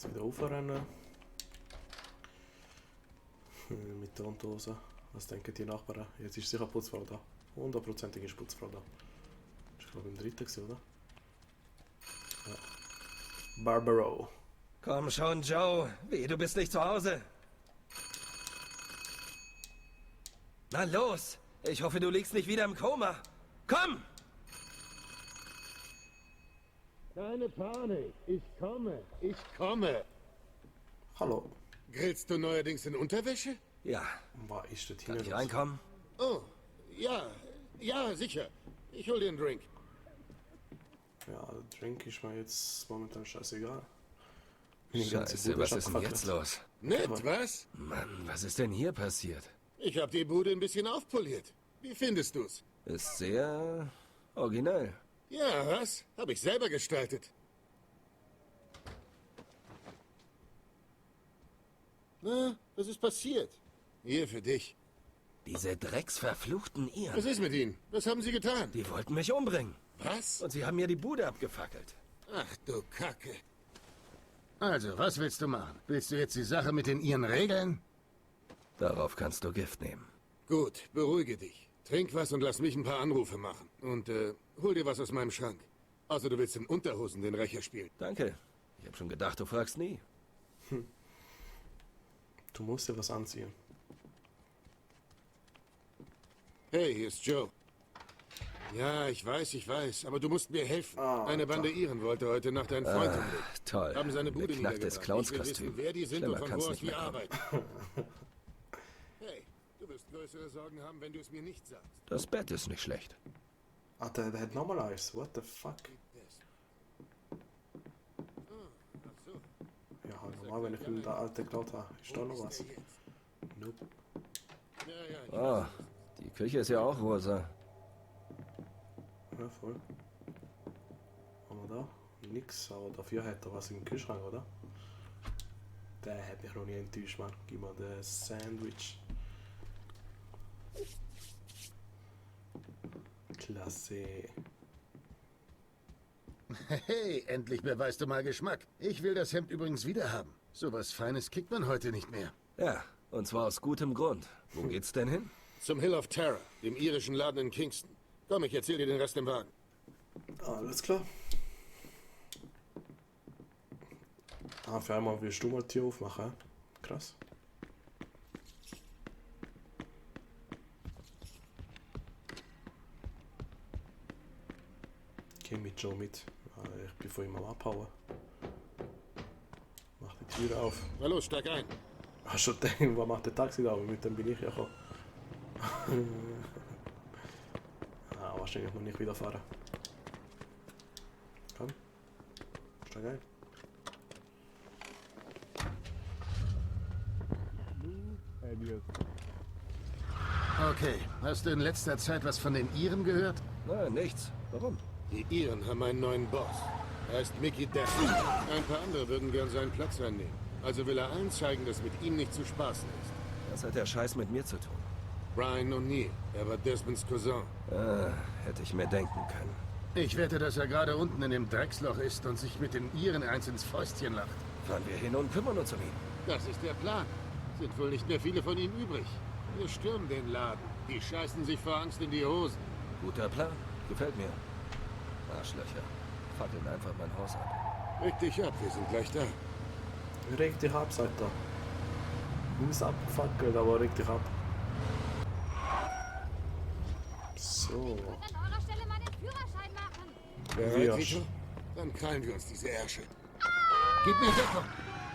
Jetzt wieder aufrennen. Mit der Unterhose. Was denken die Nachbarn? Jetzt ist sicher Putzfrau da. 100% ist Putzfrau da. Das war glaube ich im dritten gewesen, oder? Ja. Barbaro. Komm schon, Joe. Wie, du bist nicht zu Hause. Na los. Ich hoffe, du liegst nicht wieder im Koma. Komm! Keine Panik. Ich komme. Ich komme. Hallo. Grillst du neuerdings in Unterwäsche? Ja. Was ist das Kann hier ich los? reinkommen? Oh, ja. Ja, sicher. Ich hol dir einen Drink. Ja, Drink ist mir jetzt momentan scheißegal. Die ganze Scheiße, Bude was ist denn abgefackelt. jetzt los? Nett, was? Mann, was ist denn hier passiert? Ich hab die Bude ein bisschen aufpoliert. Wie findest du's? Ist sehr originell. Ja, was? Hab ich selber gestaltet. Na, was ist passiert? Hier für dich. Diese drecksverfluchten Was Iren. ist mit ihnen? Was haben sie getan? Die wollten mich umbringen. Was? Und sie haben mir die Bude abgefackelt. Ach du Kacke. Also, was willst du machen? Willst du jetzt die Sache mit den Iren regeln? Darauf kannst du Gift nehmen. Gut, beruhige dich. Trink was und lass mich ein paar Anrufe machen. Und hol dir was aus meinem Schrank. Also du willst in Unterhosen den Rächer spielen. Danke. Ich habe schon gedacht, du fragst nie. Du musst dir was anziehen. Hey, hier ist Joe. Ja, ich weiß, aber du musst mir helfen. Eine Bande Iren wollte heute Nacht einen Freund umbringen. Toll. Haben seine Bude Beknacktes niedergebrannt. Ich will wissen, Clownskostüm. wer die sind Schlimmer und von kann's wo aus nicht die mehr kommen. arbeiten. Hey, du wirst größere Sorgen haben, wenn du es mir nicht sagst. Das Bett ist nicht schlecht. Ah, der hat nochmal Eis. What the fuck? Ach so. Ja, halt normal, wenn ich in der alte geklaut habe. Ist da noch was? Nope. Ja, Oh, die Küche ist ja auch rosa. Ja, voll. Haben wir da? Nix, aber dafür hat er was im Kühlschrank, oder? Der hat mich noch nie enttäuscht, Mann. Gib mir den Sandwich. Klasse. Hey, endlich beweist du mal Geschmack. Ich will das Hemd übrigens wieder haben. Sowas Feines kriegt man heute nicht mehr. Ja, und zwar aus gutem Grund. Wo geht's denn hin? Zum Hill of Terror, dem irischen Laden in Kingston. Komm, ich erzähl dir den Rest im Wagen. Alles klar. Ah, für einmal willst du mal die Tür aufmachen, hä? Krass. Geh mit Joe mit. Ich bin von ihm am Abhauen. Mach die Tür auf. Na los, steig ein. Hast du schon gedacht, was macht der Taxi da? Aber mit dem bin ich ja gekommen. Wahrscheinlich noch nicht wieder fahren. Komm. Steig ein. Okay, hast du in letzter Zeit was von den Iren gehört? Na, nichts. Warum? Die Iren haben einen neuen Boss. Er heißt Mickey Dexter. Ein paar andere würden gern seinen Platz einnehmen. Also will er allen zeigen, dass mit ihm nicht zu spaßen ist. Was hat der Scheiß mit mir zu tun? Brian O'Neill, er war Desmonds Cousin. Hätte ich mir denken können. Ich wette, dass er gerade unten in dem Drecksloch ist und sich mit den Iren eins ins Fäustchen lacht. Fahren wir hin und kümmern uns um ihn. Das ist der Plan. Sind wohl nicht mehr viele von ihm übrig. Wir stürmen den Laden. Die scheißen sich vor Angst in die Hosen. Guter Plan. Gefällt mir. Arschlöcher. Fackeln einfach mein Haus ab. Reg dich ab, wir sind gleich da. Reg dich ab, sagt er. Du bist abgefackelt, aber reg dich ab. So. An eurer Stelle mal den Führerschein machen. Bereit, Wirsch. Vito? Dann krallen wir uns diese Ärsche. Gib mir Deckung.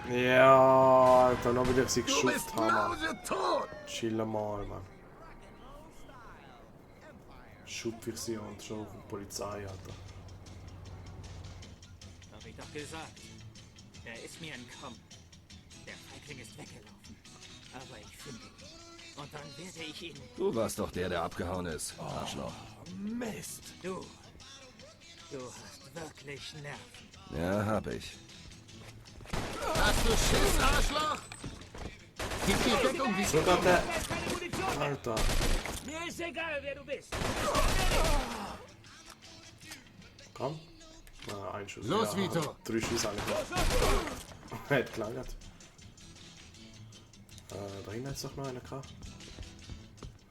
Ja, Alter, noch wieder sie Du bist geschubst haben. tot. Chill mal, Mann. Schub ich sie und schon auf die Polizei, Alter. Hab ich doch gesagt. Er ist mir entkommen. Der Feigling ist weggelaufen. Aber ich finde ihn. Und dann werde ich ihn... Du warst doch der abgehauen ist. Arschloch. Mist! Du hast wirklich Nerven. Ja, hab ich. Hast du Schiss, Arschloch? Gib dir Deckung, wie Sogar der. Keine Munition mehr! Alter. Mir ist egal, wer du bist. Komm. Ein Schuss. Los, ja, Vito. 3 Schüsse eigentlich. Hätte gelangert. Da hinten ist doch noch einer gehabt.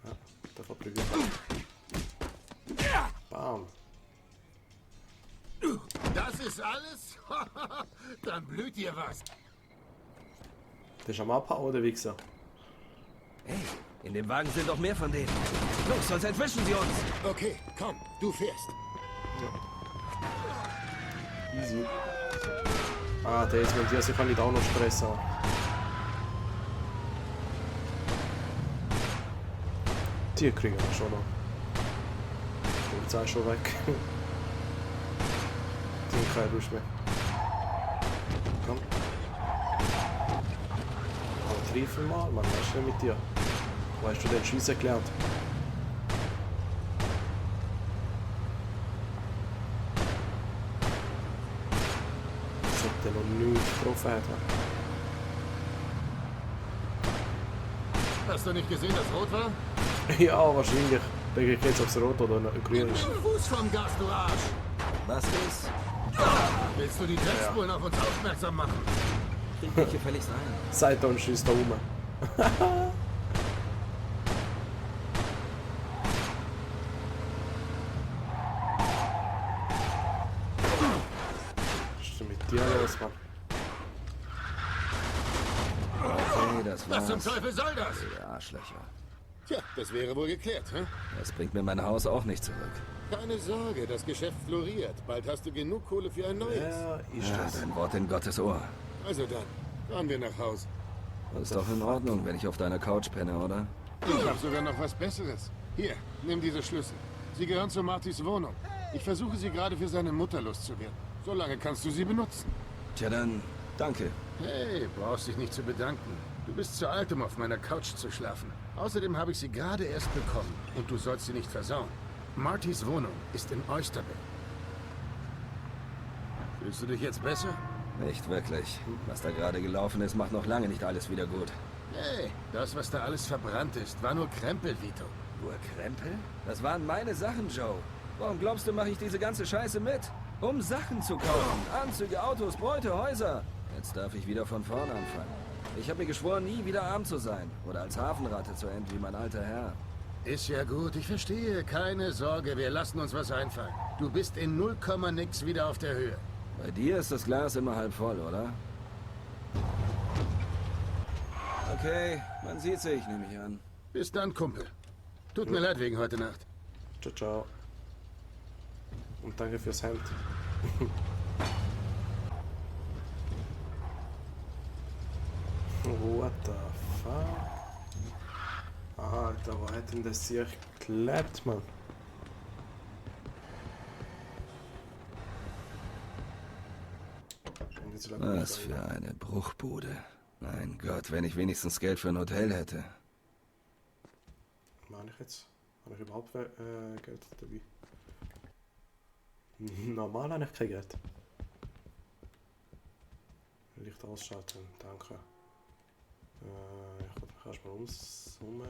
Ja, der verprügelt. Bam. Das ist alles? Dann blüht dir was. Der ist am Abhauen, der Wichser. Hey, in dem Wagen sind doch mehr von denen. Los, sonst entwischen sie uns. Okay, komm, du fährst. Easy. Ah, der ist mit dir, also kann ich da auch noch Stress haben. Die kriegen wir schon noch. Die Polizei ist schon weg. Die haben keine Lust mehr. Komm. Aber treffen mal, Mann, was ist denn mit dir? Wo hast du denn Schiessen gelernt? Das hat der noch nichts getroffen hat. Hast du nicht gesehen, dass rot war? Ja, wahrscheinlich. Denke ich jetzt, ob es rot oder grün ist. Fuß vom Gas, du Arsch! Was ist? Willst du die Dreckspuren auf uns aufmerksam machen? Krieg dich gefälligst ein. Seiton schießt da rum. Was ist denn mit dir los, Mann? Okay, das Was zum war's. Teufel soll das? Ihr Arschlöcher. Tja, das wäre wohl geklärt, hä? Das bringt mir mein Haus auch nicht zurück. Keine Sorge, das Geschäft floriert. Bald hast du genug Kohle für ein neues. Ja, ist Ja, das. dein Wort in Gottes Ohr. Also dann, fahren wir nach Hause. Ist doch in Ordnung, wenn ich auf deiner Couch penne, oder? Ich habe sogar noch was Besseres. Hier, nimm diese Schlüssel. Sie gehören zu Martys Wohnung. Ich versuche sie gerade für seine Mutter loszuwerden. Solange kannst du sie benutzen. Tja dann, danke. Hey, brauchst dich nicht zu bedanken. Du bist zu alt, um auf meiner Couch zu schlafen. Außerdem habe ich sie gerade erst bekommen und du sollst sie nicht versauen. Martys Wohnung ist in Oysterbay. Fühlst du dich jetzt besser? Nicht wirklich. Was da gerade gelaufen ist, macht noch lange nicht alles wieder gut. Hey, das, was da alles verbrannt ist, war nur Krempel, Vito. Nur Krempel? Das waren meine Sachen, Joe. Warum glaubst du, mache ich diese ganze Scheiße mit? Um Sachen zu kaufen. Anzüge, Autos, Beute, Häuser. Jetzt darf ich wieder von vorne anfangen. Ich habe mir geschworen, nie wieder arm zu sein. Oder als Hafenratte zu enden wie mein alter Herr. Ist ja gut, ich verstehe. Keine Sorge, wir lassen uns was einfallen. Du bist in 0, nix wieder auf der Höhe. Bei dir ist das Glas immer halb voll, oder? Okay, man sieht sich, nehme ich an. Bis dann, Kumpel. Tut mir leid wegen heute Nacht. Ciao, ciao. Und danke fürs Hemd. What the fuck? Alter, wo hat denn das sich geklebt, Mann? Was für eine Bruchbude. Mein Gott, wenn ich wenigstens Geld für ein Hotel hätte. Meine ich jetzt? Habe ich überhaupt Geld dabei? Normal habe ich kein Geld. Licht ausschalten, danke. Ich kann mal umschauen.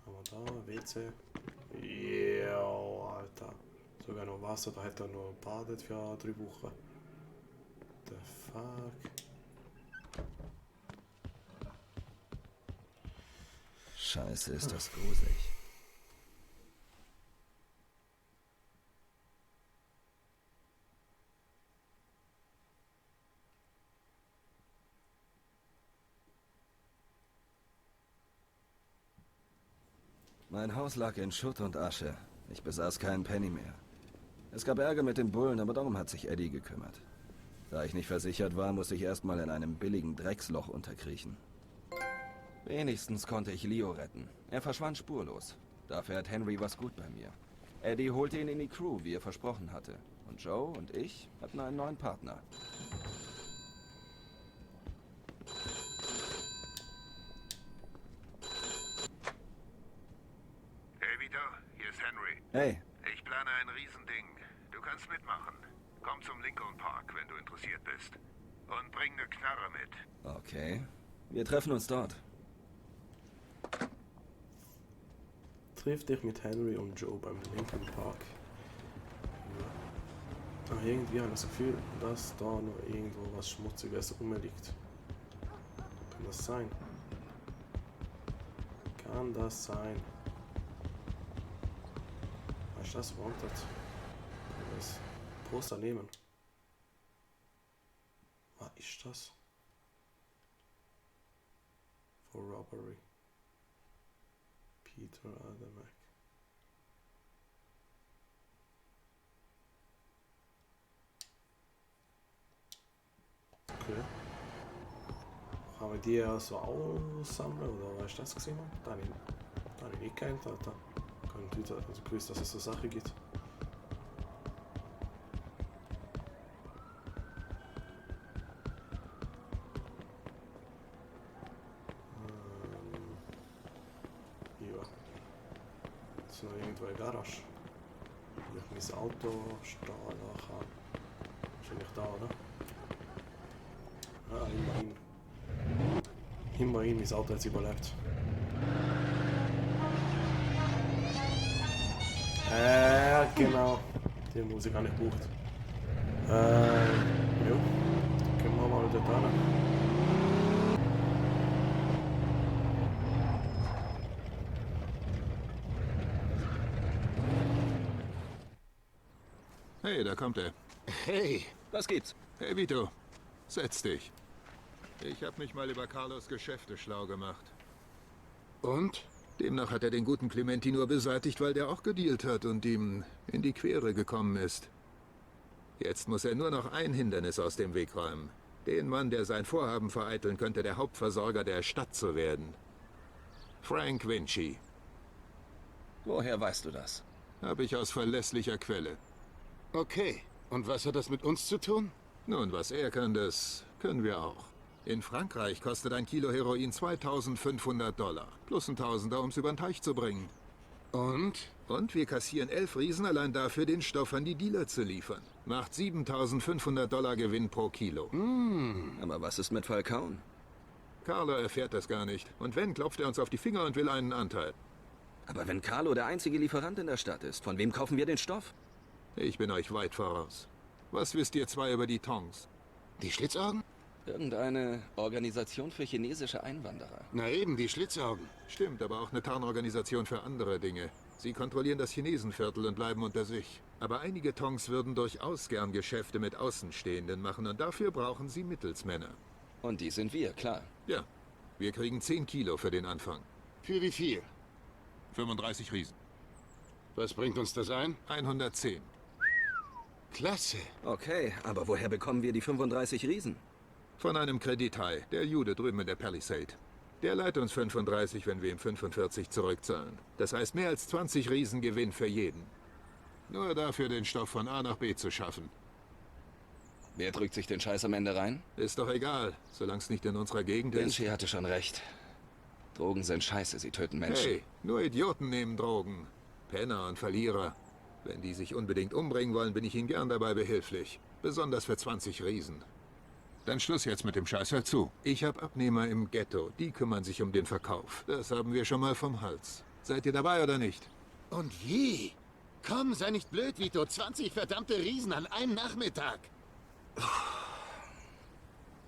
Haben wir da, WC. Ja, Alter. Sogar noch Wasser, da hat er noch badet für 3 Wochen. The fuck? Scheiße, ist das gruselig. Mein Haus lag in Schutt und Asche. Ich besaß keinen Penny mehr. Es gab Ärger mit den Bullen, aber darum hat sich Eddie gekümmert. Da ich nicht versichert war, musste ich erstmal in einem billigen Drecksloch unterkriechen. Wenigstens konnte ich Leo retten. Er verschwand spurlos. Dafür hat Henry was gut bei mir. Eddie holte ihn in die Crew, wie er versprochen hatte. Und Joe und ich hatten einen neuen Partner. Hey Vito, hier ist Henry. Hey, Ich plane ein Riesending. Du kannst mitmachen. Komm zum Lincoln Park, wenn du interessiert bist. Und bring eine Knarre mit. okay. Wir treffen uns dort. Triff dich mit Henry und Joe beim Lincoln Park. Ja. irgendwie habe ich das Gefühl, dass da noch irgendwo was Schmutziges rumliegt. Kann das sein? Kann das sein? Was ist das? Wanted? Das Poster nehmen. Was ist das? For robbery. Peter Adamek. Okay. Kann man die also auch sammeln oder was ist das gesehen? Da habe ich nicht gekannt, Alter. Ich habe nicht gewusst, dass es so Sachen gibt. Ja. Jetzt noch irgendwo eine Garage. Wo ich mein Auto stehen lassen kann. Wahrscheinlich da, oder? Ah, immerhin. Immerhin, mein Auto hat es überlebt. Genau. Die Musik habe ich gebraucht. Ja. Gehen wir mal dort hin. Hey, da kommt er. Hey. Was gibt's? Hey, Vito. Setz dich. Ich habe mich mal über Carlos Geschäfte schlau gemacht. Und? Demnach hat er den guten Clementi nur beseitigt, weil der auch gedealt hat und ihm in die Quere gekommen ist. Jetzt muss er nur noch ein Hindernis aus dem Weg räumen. Den Mann, der sein Vorhaben vereiteln könnte, der Hauptversorger der Stadt zu werden. Frank Vinci. Woher weißt du das? Habe ich aus verlässlicher Quelle. Okay, und was hat das mit uns zu tun? Nun, was er kann, das können wir auch. In Frankreich kostet ein Kilo Heroin $2.500, plus ein Tausender, um es über den Teich zu bringen. Und? Und wir kassieren 11 Riesen allein dafür, den Stoff an die Dealer zu liefern. Macht $7.500 Gewinn pro Kilo. Aber was ist mit Falcone? Carlo erfährt das gar nicht. Und wenn, klopft er uns auf die Finger und will einen Anteil. Aber wenn Carlo der einzige Lieferant in der Stadt ist, von wem kaufen wir den Stoff? Ich bin euch weit voraus. Was wisst ihr zwei über die Tongs? Die Schlitzaugen? Irgendeine Organisation für chinesische Einwanderer. Na eben, die Schlitzaugen. Stimmt, aber auch eine Tarnorganisation für andere Dinge. Sie kontrollieren das Chinesenviertel und bleiben unter sich. Aber einige Tongs würden durchaus gern Geschäfte mit Außenstehenden machen und dafür brauchen sie Mittelsmänner. Und die sind wir, klar. Ja, wir kriegen 10 Kilo für den Anfang. Für wie viel? 35 Riesen. Was bringt uns das ein? 110. Klasse. Okay, aber woher bekommen wir die 35 Riesen? Von einem Kredithai, der Jude drüben in der Palisade. Der leiht uns 35, wenn wir ihm 45 zurückzahlen. Das heißt mehr als 20 Riesen Gewinn für jeden. Nur dafür, den Stoff von A nach B zu schaffen. Wer drückt sich den Scheiß am Ende rein? Ist doch egal, solange es nicht in unserer Gegend ist. Vinci hatte schon recht. Drogen sind scheiße, sie töten Menschen. Hey, nur Idioten nehmen Drogen. Penner und Verlierer. Wenn die sich unbedingt umbringen wollen, bin ich ihnen gern dabei behilflich. Besonders für 20 Riesen. Dann Schluss jetzt mit dem Scheiß, hör zu. Ich habe Abnehmer im Ghetto. Die kümmern sich um den Verkauf. Das haben wir schon mal vom Hals. Seid ihr dabei oder nicht? Und wie? Komm, sei nicht blöd, Vito. 20 verdammte Riesen an einem Nachmittag.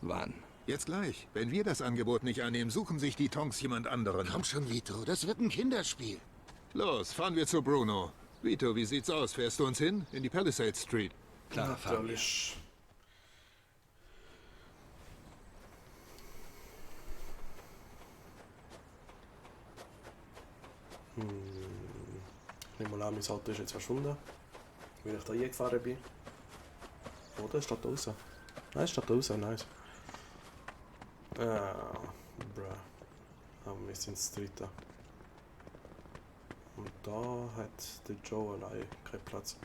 Wann? Jetzt gleich. Wenn wir das Angebot nicht annehmen, suchen sich die Tongs jemand anderen. Komm schon, Vito. Das wird ein Kinderspiel. Los, fahren wir zu Bruno. Vito, wie sieht's aus? Fährst du uns hin? In die Palisade Street. Klar, fahren wir. Natürlich. Ich nehme mal an, mein Auto ist jetzt verschwunden, weil ich da eingefahren bin. Oder? Es steht da draußen. Nein, es steht da draußen, nice. Bruh. Aber wir sind das dritte. Und da hat der Joe allein keinen Platz.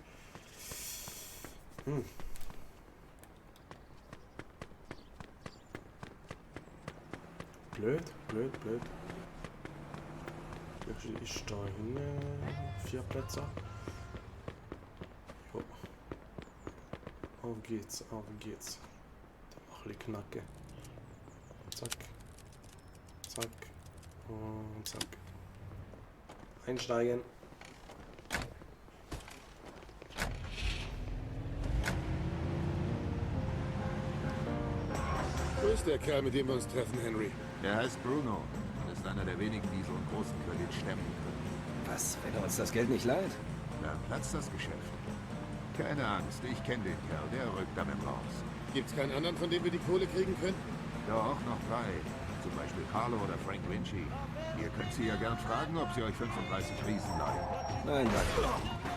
Blöd. Wie ist da hinten 4 Plätze? Jo. Auf geht's. Da noch ein bisschen knacken. Zack. Und zack. Einsteigen. ist der Kerl, mit dem wir uns treffen, Henry? Er heißt Bruno und ist einer der wenigen, die so einen großen Kredit stemmen können. Was, wenn er uns das Geld nicht leiht? Da platzt das Geschäft. Keine Angst, ich kenne den Kerl, der rückt damit raus. Gibt's keinen anderen, von dem wir die Kohle kriegen könnten? Doch, noch 3. Zum Beispiel Carlo oder Frank Vinci. Ihr könnt sie ja gern fragen, ob sie euch 35 Riesen leihen. Nein, danke.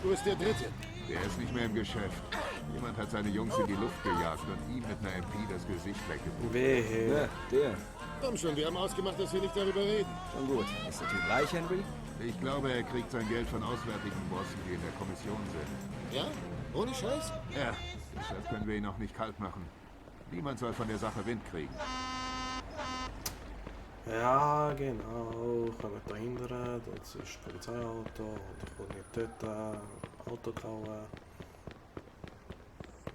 Wo ist der Dritte? Der ist nicht mehr im Geschäft. Jemand hat seine Jungs in die Luft gejagt und ihm mit einer MP das Gesicht weggebogen. Wehe. Ja, der. Komm schon, wir haben ausgemacht, dass wir nicht darüber reden. Schon gut. Ist der Typ reich, Henry? Ich glaube, er kriegt sein Geld von auswärtigen Bossen, die in der Kommission sind. Ja? Ohne Scheiß? Ja, deshalb können wir ihn noch nicht kalt machen. Niemand soll von der Sache Wind kriegen. Ja, genau. Können wir da hindern. Das ist das Polizeiauto. Und ich will nicht töten. Auto klauen.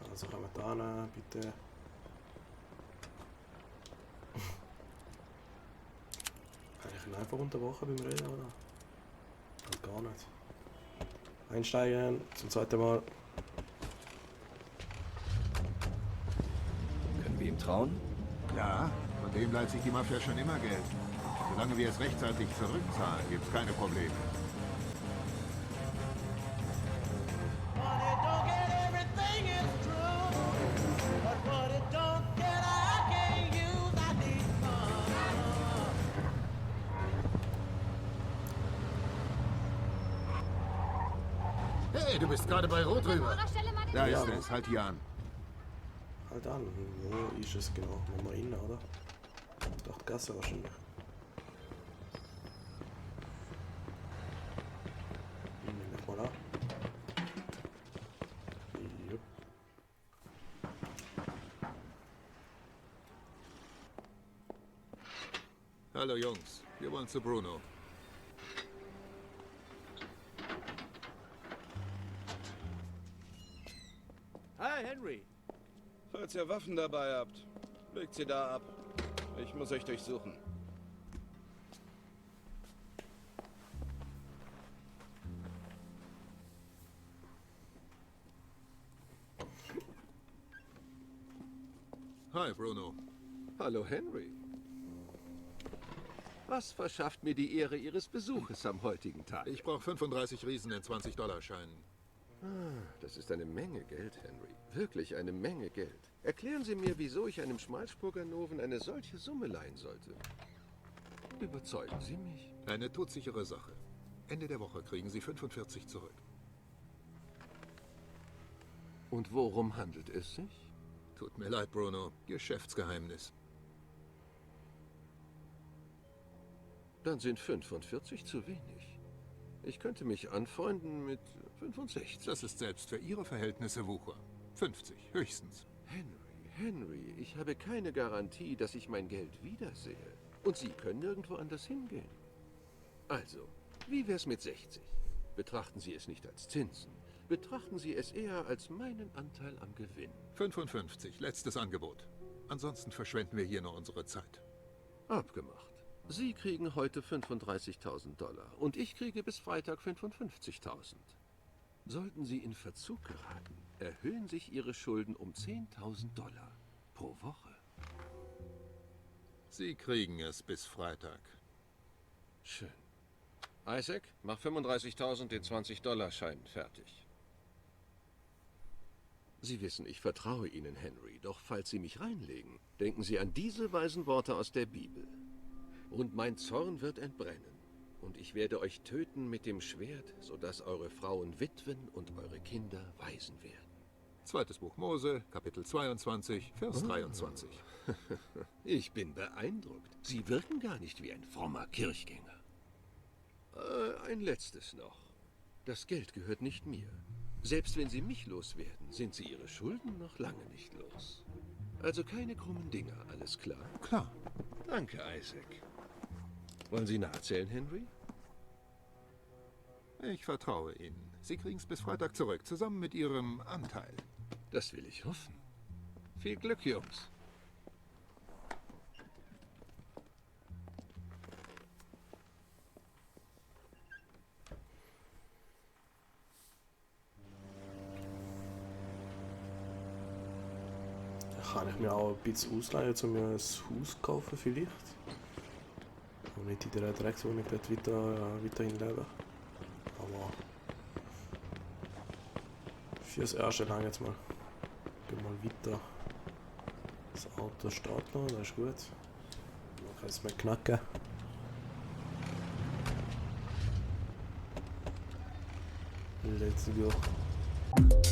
Also kommen wir da hin, bitte. Eigentlich einfach unterbrochen beim Reden, oder? Halt gar nicht. Einsteigen, zum zweiten Mal. Können wir ihm trauen? Klar, von dem leiht sich die Mafia schon immer Geld. Solange wir es rechtzeitig zurückzahlen, gibt's keine Probleme. Hey, du bist gerade bei Rot rüber. Anlaufstelle mal den Da ist es, halt hier an. Halt an. Wo ist es genau? Noch mal rein, oder? Durch die Gasse wahrscheinlich. Nehme ich mal an. Jupp. Hallo Jungs, wir wollen zu Bruno. Hi, Henry. Falls ihr Waffen dabei habt, legt sie da ab. Ich muss euch durchsuchen. Hi Bruno. Hallo, Henry. Was verschafft mir die Ehre Ihres Besuches am heutigen Tag? Ich brauche 35 Riesen in 20-Dollar-Scheinen. Das ist eine Menge Geld, Henry. Wirklich eine Menge Geld. Erklären Sie mir, wieso ich einem Schmalspurger Noven eine solche Summe leihen sollte. Überzeugen Sie mich. Eine todsichere Sache. Ende der Woche kriegen Sie 45 zurück. Und worum handelt es sich? Tut mir leid, Bruno. Geschäftsgeheimnis. Dann sind 45 zu wenig. Ich könnte mich anfreunden mit 65. Das ist selbst für Ihre Verhältnisse Wucher. 50, höchstens. Henry, ich habe keine Garantie, dass ich mein Geld wiedersehe. Und Sie können nirgendwo anders hingehen. Also, wie wär's mit 60? Betrachten Sie es nicht als Zinsen. Betrachten Sie es eher als meinen Anteil am Gewinn. 55, letztes Angebot. Ansonsten verschwenden wir hier nur unsere Zeit. Abgemacht. Sie kriegen heute 35.000 Dollar und ich kriege bis Freitag 55.000. Sollten Sie in Verzug geraten, erhöhen sich Ihre Schulden um 10.000 Dollar pro Woche. Sie kriegen es bis Freitag. Schön. Isaac, mach 35.000 den 20-Dollar-Schein fertig. Sie wissen, ich vertraue Ihnen, Henry, doch falls Sie mich reinlegen, denken Sie an diese weisen Worte aus der Bibel. Und mein Zorn wird entbrennen, und ich werde euch töten mit dem Schwert, sodass eure Frauen Witwen und eure Kinder Waisen werden. Zweites Buch Mose, Kapitel 22, Vers 23. Ich bin beeindruckt. Sie wirken gar nicht wie ein frommer Kirchgänger. Ein letztes noch. Das Geld gehört nicht mir. Selbst wenn Sie mich loswerden, sind Sie Ihre Schulden noch lange nicht los. Also keine krummen Dinger, alles klar? Klar. Danke, Isaac. Wollen Sie nachzählen, Henry? Ich vertraue Ihnen. Sie kriegen es bis Freitag zurück, zusammen mit Ihrem Anteil. Das will ich hoffen. Viel Glück, Jungs. Kann ich mir auch ein bisschen ausleihen, um mir ein Haus zu kaufen vielleicht? Und nicht in der Dreckswohnung dort weiterhin leben. Aber fürs Erste lang jetzt mal. Gehen wir mal weiter. Das Auto steht noch, das ist gut. Man kann es mal knacken. Let's go.